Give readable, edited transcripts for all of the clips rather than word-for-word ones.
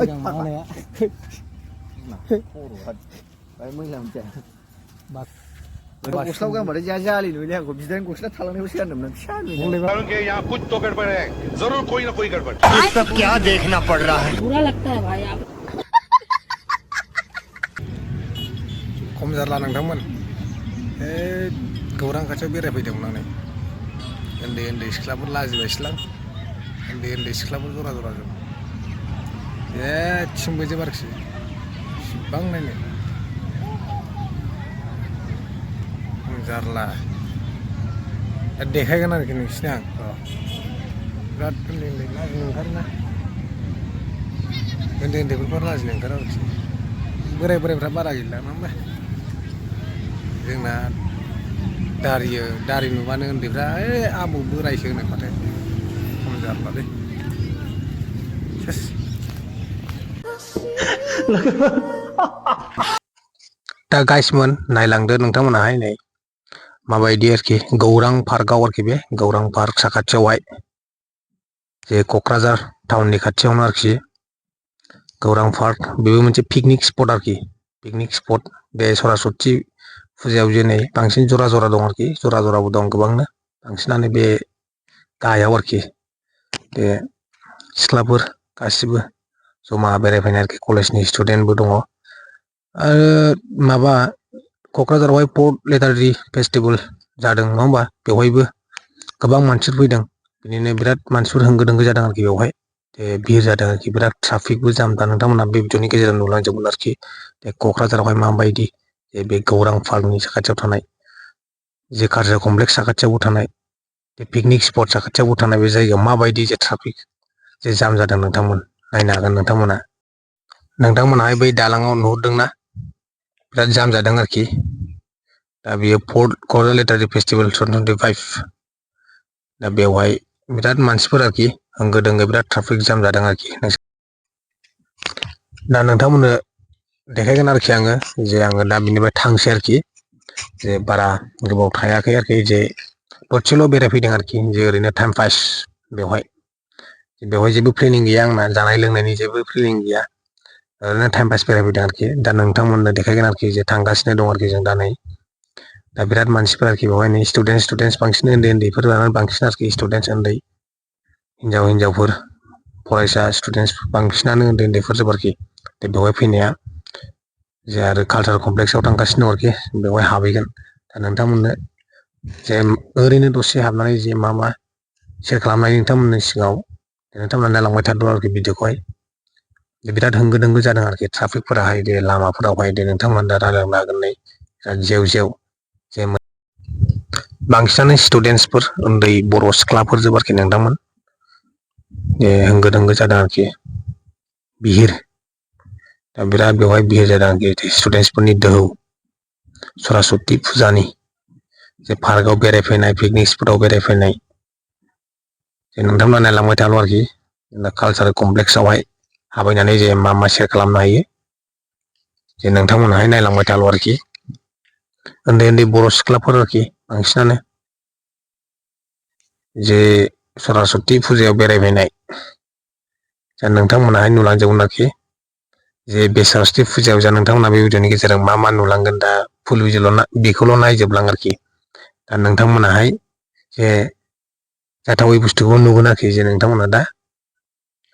सिगां माबानाया बाय मोजां मोनथिया बास गस्लाव गानबाथाय जा जालि नुयो आंखौ बिदानि गस्ला थालांनायखौसो गानदोंमोन आं फिसा नुयो के यहाँ कुछ तो गड़बड़ है जरूर कोई ना कोई गड़बड़ ये सब क्या देखना पड़ रहा है बुरा लगता है भाई आप खम जारला नोंथांमोन गौरां खाथियाव बेरायफैदोंमोन आं उन्दै उन्दै सिख्लाफोर लाजिबायसोलां उन्दै उन्दै सिख्लाफोर जरा जराजों जेथिंबो जोब आरोखि इसिबां नायनो जारला देखायगोन आरोखि नोंसिनो आं बिराद उन्दै उन्दै लाजिनो ओंखारोना उन्दै उन्दैफोरखौ लाजिनो ओंखारो आरोखि बोराय बोरायफ्रा बारा गैला नङा होमबा जोंना दारि नुबानो उन्दैफ्रा आबौ बोरायसो होनो माथो खम जारलालै सेस दा गाइसमोन नायलांदो नोंथांमोनाहाय नै माबायदि आरोखि गौरां पार्कआव आरोखि बे गौरां पार्क साखाथियावहाय जे क'क्राझार टाउननि खाथियावनो आरोखि गौरां पार्क बेबो मोनसे पिकनिक स्पट आरोखि पिकनिक स्पट बे सरासति फुजायाव जे नै बांसिन जरा जरा दं आरोखि जरा जराबो दं गोबांनो बांसिनानो बे गाहायाव आरोखि बे सिख्लाफोर गासिबो जमा बेरायफैनाय आरोखि कलेजनि स्टुडेन्टबो दङ आरो माबा क'क्राझारावहाय पर्ट लेटारि फेस्टिभेल जादों नङा होमबा बेवहायबो गोबां मानसिफोर फैदों बिदिनो बिराद मानसिफोर होंगो दोंगो जादों आरोखि बेवहाय भिर जादों आरोखि बिराद ट्राफिकबो जाम दा नोंथांमोना बे भिडिअनि गेजेराव नुलांजोबगोन आरोखि बे क'क्राझारावहाय माबायदि बे गौरां पार्कनि साखाथियाव थानाय जे कार्जा कमप्लेक्स साखाथियावबो थानाय बे पिकनिक स्पट साखाथियावबो थानाय बे जायगायाव माबायदि जे ट्राफिक जे जाम जादों नोंथांमोन नायनो हागोन नोंथांमोनाहाय बै दालाङाव नुहुरदोंना बिराद जाम जादों आरोखि दा बेयो पर्ट क'क्राझार लिटारेरि फेस्टिभेल 2025 दा बेवहाय बिराद मानसिफोर आरोखि होंगो दोंगो बिराद ट्राफिक जाम जादों आरोखि दा नोंथांमोननो देखायगोन आरोखि आङो जे आङो दा बिनिफ्राय थांसै आरोखि जे बारा गोबाव थायाखै आरोखि जे दसेल' बेरायफैदों आरोखि जे ओरैनो टाइम पास बेवहाय जेबो प्लेनिं गैया आंना जानाय लोंनायनि जेबो प्लेनिं गैया ओरैनो टाइम पास बेरायफैदों आरोखि दा नोंथांमोननो देखायगोन आरोखि जे थांगासिनो दं आरोखि जों दा नै दा बिराद मानसिफोर आरोखि बेवहाय नै स्टुडेन्टस बांसिन उन्दैफोर लानानै बांसिन आरोखि स्टुडेन्टस उन्दै हिनजावफोर फरायसा स्टुडेन्टस बांसिनानो उन्दैफोर जोब आरोखि बेवहाय फैनाया जे आरो कालचार कमप्लेक्सआव थांगासिनो दं आरोखि बेवहाय हाबहैगोन दा नोंथांमोननो जे ओरैनो दसे हाबनानै जे मा शेयार खालामनाय नोंथांमोननि सिगाङाव नोंथांमोना नायलांबाय थादों आरोखि भिडिअखौहाय बिराद होंगो दोंगो जादों आरोखि ट्राफिकफोराहाय दे लामाफोरावहाय दे नोंथांमोना दा रायलायनो हागोन नै जेव जेव जे बांसिनानो स्टुडेन्टसफोर उन्दै बर' सिख्लाफोर जोब आरोखि नोंथांमोन होंगो दोंगो जादों आरोखि बिहिर दा बिराद बेवहाय बिहिर जादों आरोखि स्टुडेन्टसफोरनि दोहौ सरासति फुजानि जे पार्कआव बेरायफैनाय पिकनिक स्पटआव बेरायफैनाय जे नोंथांमोना नायलांबाय थाल' आरोखि कालचार कमप्लेक्सआवहाय हाबहैनानै जे मा शेयार खालामनो हायो जे नोंथांमोनाहाय नायलांबाय थाल' आरोखि उन्दै बर' सिख्लाफोर आरोखि बांसिनानो जे सरासति फुजायाव बेरायफैनाय दा नोंथांमोनाहाय नुलांजोबगोन आरोखि जे बे सरस्वती फुजायाव जा नोंथांमोना बे भिडिअनि गेजेरजों मा नुलांगोन दा फुल भिडिअ बेखौल' नायजोबलां आरोखि दा नोंथांमोनाहाय जे जाथावै बुस्थुखौ नुगोन आरोखि जे नोंथांमोना दा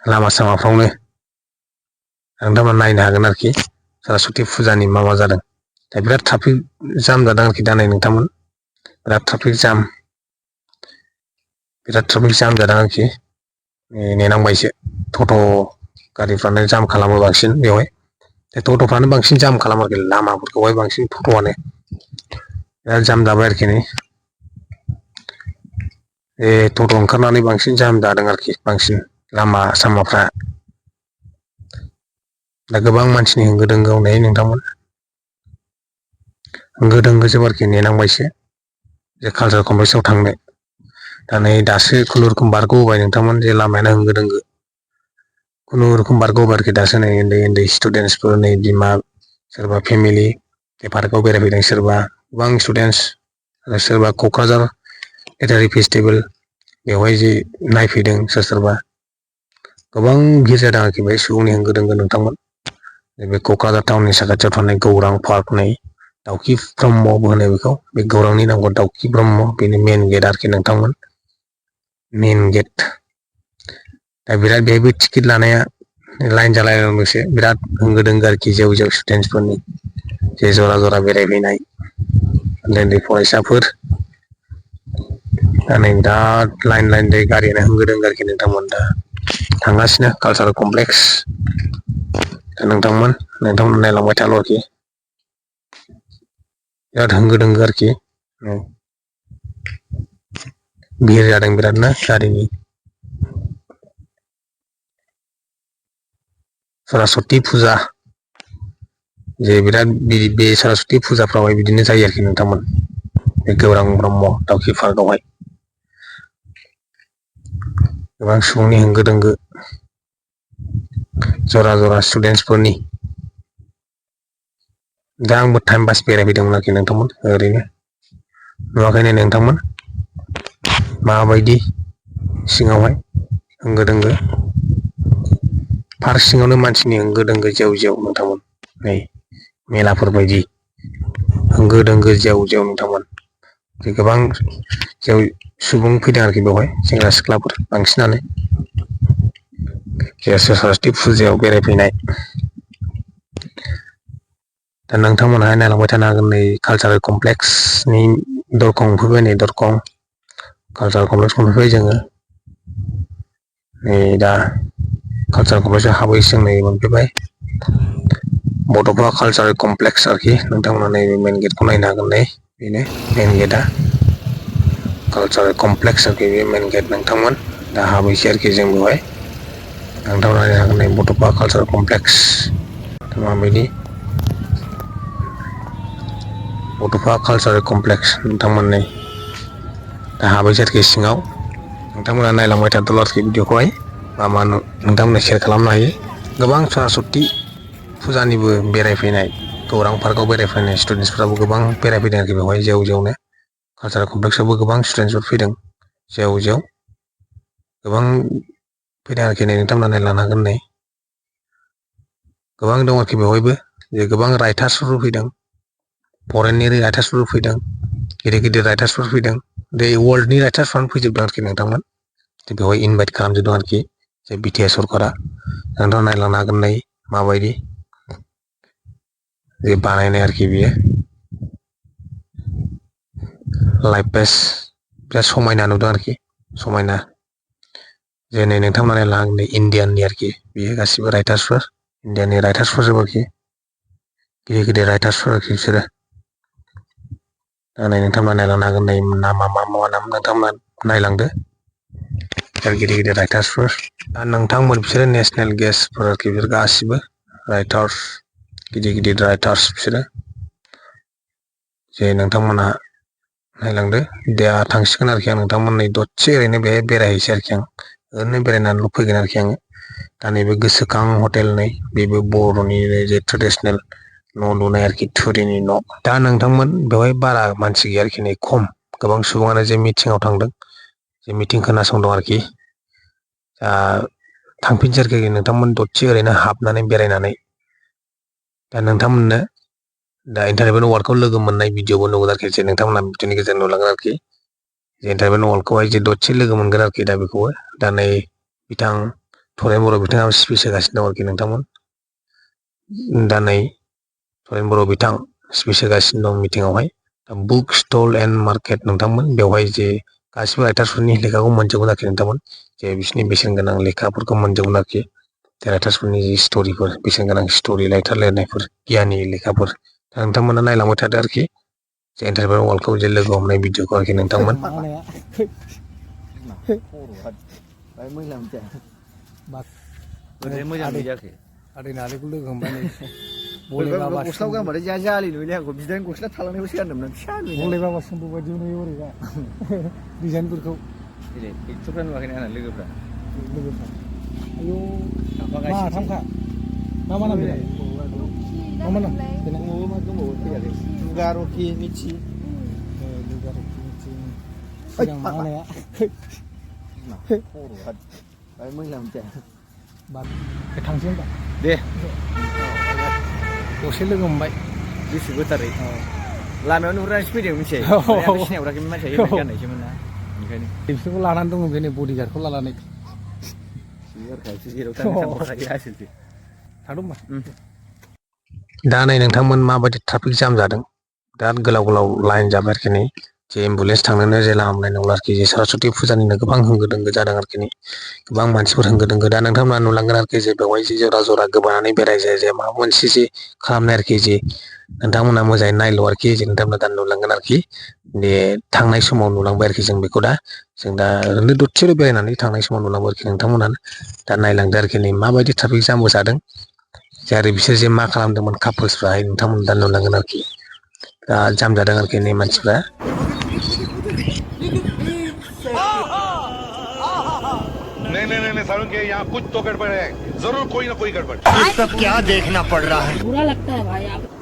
लामा सामाफ्रावनो नोंथांमोना नायनो हागोन आरोखि सरस्वती फुजानि मा जादों दा बिराद ट्राफिक जाम जादों आरोखि दा नै नोंथांमोन बिराद ट्राफिक जाम जादों आरोखि नेनांबायसो टट' गारिफ्रानो जाम खालामो बांसिन बेवहाय टट'फ्रानो बांसिन जाम खालामो आरोखि लामाफोरखौहाय बांसिन टट'आनो बिराद जाम जाबाय आरोखि नै टट' ओंखारनानै बांसिन जाम जादों आरोखि बांसिन लामा सामाफ्रा दा गोबां मानसिनि होंगो दोंगोआव नै नोंथांमोन होंगो दोंगो जोब आरोखि नेनांबायसो जे कालचार कमप्लेक्सआव थांनो दा नै दासो खुनुरुखुम बारग'होबाय नोंथांमोन जे लामायानो होंगो दोंगो खुनुरुखुम बारग'होबाय आरोखि दासो नै उन्दै स्टुडेन्टसफोर नै बिमा सोरबा फेमिलि बे पार्कआव बेरायफैदों सोरबा गोबां स्टुडेन्टस आरो सोरबा क'क्राझार लिटारेरि फेस्टिभेल बेवहाय जे नायफैदों सोरबा गोबां भिर जादों आरोखि बेहाय सुबुंनि होंगो दोंगो नोंथांमोन बे क'क्राझार टाउननि साखाथियाव थानाय गौरां पार्क नै दाउखि ब्रह्मबो होनो बेखौ बे गौरांनि नामखौ दाउखि ब्रह्म बेनि मेन गेट आरोखि नोंथांमोन मेन गेट दा बिराद बेहायबो टिकेट लानाया लाइन जालायनांगौसो बिराद होंगो दोंगो आरोखि जेव जेव स्टुडेन्टसफोरनि जे जरा जरा बेरायफैनाय उन्दै उन्दै फरायसाफोर दा नै बिराद लाइन लाइन दै गारियानो होंगो दोंगो आरोखि नोंथांमोन दा थांगासिनो कालचारेल कमप्लेक्स दा नोंथांमोन नायलांबाय थाल' आरोखि बिराद होंगो दोंगो आरोखि भिर जादों बिरादनो गारिनि सरस्वती फुजा जे बिराद बे सरस्वती फुजाफ्रावहाय बिदिनो जायो आरोखि नोंथांमोन बे गौरां ब्रह्म दाउखि पार्कआवहाय गोबां सुबुंनि होंगो दोंगो जरा जरा स्टुडेन्टसफोरनि दा आंबो टाइम पास बेरायफैदोंमोन आरोखि नोंथांमोन ओरैनो नुवाखैनो नोंथांमोन माबायदि सिङावहाय होंगो दोंगो पार्क सिङावनो मानसिनि होंगो दोंगो जेव जेव नोंथांमोन नै मेलाफोर बायदि होंगो दोंगो जेव जेव नोंथांमोन गोबां जेव सुबुं फैदों आरोखि बेवहाय सेंग्रा सिख्लाफोर बांसिनानो जे सरस्वती फुजायाव बेरायफैनाय दा नोंथांमोनहा नायलांबाय थानो हागोन नै कालचारेल कमप्लेक्सनि दरखं मोनफैबाय नै दरखं कालचारेल कमप्लेक्स मोनफैबाय जोङो नै दा कालचारेल कमप्लेक्सआव हाबहैसै जों नै मोनफैबाय बड'फा कालचारेल कमप्लेक्स आरोखि नोंथांमोना नैबे मेन गेटखौ नायनो हागोन नै बेनो मेन गेटआ कालचारेल कमप्लेक्स आरोखि बे मेन गेट नोंथांमोन दा हाबहैसै आरोखि जों बेवहाय नोंथांमोना नायनो हागोन नै बड'फा कालचारेल कमप्लेक्स माबायदि बड'फा कालचारेल कमप्लेक्स नोंथांमोन नै दा हाबहैसै आरोखि सिङाव नोंथांमोना नायलांबाय थादोल' आरोखि भिडिअखौहाय मा नोंथांमोना सेयार खालामनो हायो गोबां सरस्वती फुजानिबो बेरायफैनाय गौरां पार्कआव बेरायफैनाय स्टुडेन्टसफ्राबो गोबां बेरायफैदों आरोखि बेवहाय जेव जेवनो कालचारेल कमप्लेक्सआवबो गोबां स्टुडेन्टसफोर फैदों जेव जेव गोबां फैदों आरोखि नै नोंथांमोना नायलांनो हागोन नै गोबां दं आरोखि बेवहायबो जे गोबां राइटार्सफोर फैदों फरेननि राइटार्सफोर फैदों गिदिर गिदिर राइटार्सफोर फैदों बे वर्ल्डनि राइटार्सफ्रानो फैजोबदों आरोखि नोंथांमोन बेवहाय इनभाइट खालामजोबदों आरोखि जे बिटिआर सरकारा नोंथांआ नायलांनो हागोन नै माबायदि जे बानायनाय आरोखि बियो लाइफ पेज बिराद समायना नुदों आरोखि समायना जे नै नोंथांमोना नायलांनो हागोन नै इण्डियाननि आरोखि बियो गासिबो राइटार्सफोर इण्डियाननि राइटार्सफोर जोब आरोखि गिदिर गिदिर राइटार्सफोर आरोखि बिसोरो दा नै नोंथांमोना नायलांनो हागोन नै नामा मा नाम नोंथांमोना नायलांदो गिदिर गिदिर राइटार्सफोर दा नोंथांमोन बिसोरो नेसनेल गेस्टफोर आरोखि बिसोर गासिबो राइटार्स गिदिर गिदिर राइटार्स बिसोरो जे नोंथांमोनहा नायलांदो दा थांसिगोन आरोखि आं नोंथांमोन नै दसे ओरैनो बेहाय बेरायहैसै आरोखि आं ओरैनो बेरायनानैल' फैगोन आरोखि आङो दा नैबे गोसोखां हटेल नै बेबो बर'नि जे ट्रेडिसनेल न' लुनाय आरोखि थुरिनि न' दा नोंथांमोन बेवहाय बारा मानसि गैया आरोखि नै खम गोबां सुबुङानो जे मिटिङाव थांदों जे मिटिं खोनासंदों आरोखि थांफिनसै आरोखि नोंथांमोन दसे ओरैनो हाबनानै बेरायनानै दा नोंथांमोननो दा इन्टारनेट वार्ल्डखौ लोगो मोननाय भिडिअबो नुगोन आरोखि जे नोंथांमोना भिडिअनि गेजेरजों नुलांगोन आरोखि जे इन्टारनेट वार्ल्डखौहाय जे दसे लोगो मोनगोन आरोखि दा बेखौबो दा नै बिथां थरेन बर' बिथाङा स्पिच होगासिनो दं आरोखि नोंथांमोन दा नै थरेन बर' बिथां स्पिच होगासिनो दं मिटिङावहाय बुक स्टल एन्ड मार्केट नोंथांमोन बेवहाय जे गासिबो राइटार्सफोरनि लेखाखौ मोनजोबगोन आरोखि नोंथांमोन जे बिसोरनि बेसेन गोनां लेखाफोरखौ मोनजोबगोन आरोखि राइटार्सफोरनि जि स्ट'रिफोर बेसेन गोनां स्ट'रि राइटार लिरनायफोर गियाननि लेखाफोर दा नोंथांमोना नायलांबाय थादो आरोखि जे इन्टारनेट वार्ल्डखौ जे लोगो हमनाय भिडिअखौ आरोखि नोंथांमोन मोजां नुजायाखै आदै नालेंखर लोगो हमबाय नै गस्ला गानबाथाय जा जालि नुयोलै आंखौ बिदानि गस्ला थालांनायखौसो गानदोंमोन फिसा नुयो भले बाबा सोम्बु बायदि नुयो ओरैबा डिजाइनफोरखौ एक्टरफ्रा नुवाखैना आंना लोगोफ्रा आयौ माथामखा मा नाम बेलाय मा नाम दंबावो फैयाखै दुगा रकि मिथि दुगा रकि मिथि सिगां मानाया खर'आ मैला मोनजाया थांसै होनबा दे दसे लोगो मोनबाय गोसो गोथारै लामायाव नुहुरनानैसो फैदों मिथिबाय सिनायहराखैमोन मानसिया हेलमेट गाननायसोमोन ना ओंखायनो बिसोरखौ लानानै दङ बे नै बडिगार्डखौ लानानै जेराव थांखायो आसोलसो थांदो होनबा दा नै नोंथांमोन माबायदि ट्राफिक जाम जादों बिराद गोलाव गोलाव लाइन जाबाय आरोखि नै जे एम्बुलेन्स थांनोनो जे लामा मोननाय नंला आरोखि जे सरस्वती फुजानिनो गोबां होंगो दोंगो जादों आरोखि नै गोबां मानसिफोर होंगो दोंगो दा नोंथांमोना नुलांगोन आरोखि जे बेवहाय जे जरा जरा गोबानानै बेराय जाय जे माबा मोनसे जे खालामनाय आरोखि जे नोंथांमोना मोजाङै नायल' आरोखि जे नोंथांमोना दा नुलांगोन आरोखि बे थांनाय समाव नुलांबाय आरोखि जों बेखौ दा जों दा ओरैनो ददसेल' बेरायनानै थांनाय समाव नुलांबाय आरोखि नोंथांमोनानो दा नायलांदो आरोखि नै माबायदि ट्राफिक जामबो जादों जे आरो बिसोर जे मा खालामदोंमोन कापोल्सफ्राहाय नोंथांमोन दा नुलांगोन आरोखि दा जाम जादों आरोखि नै मानसिफ्रा नहीं सारुण के यहाँ कुछ तो गड़बड़ है जरूर कोई ना कोई गड़बड़ ये सब क्या देखना पड़ रहा है बुरा लगता है भाई आप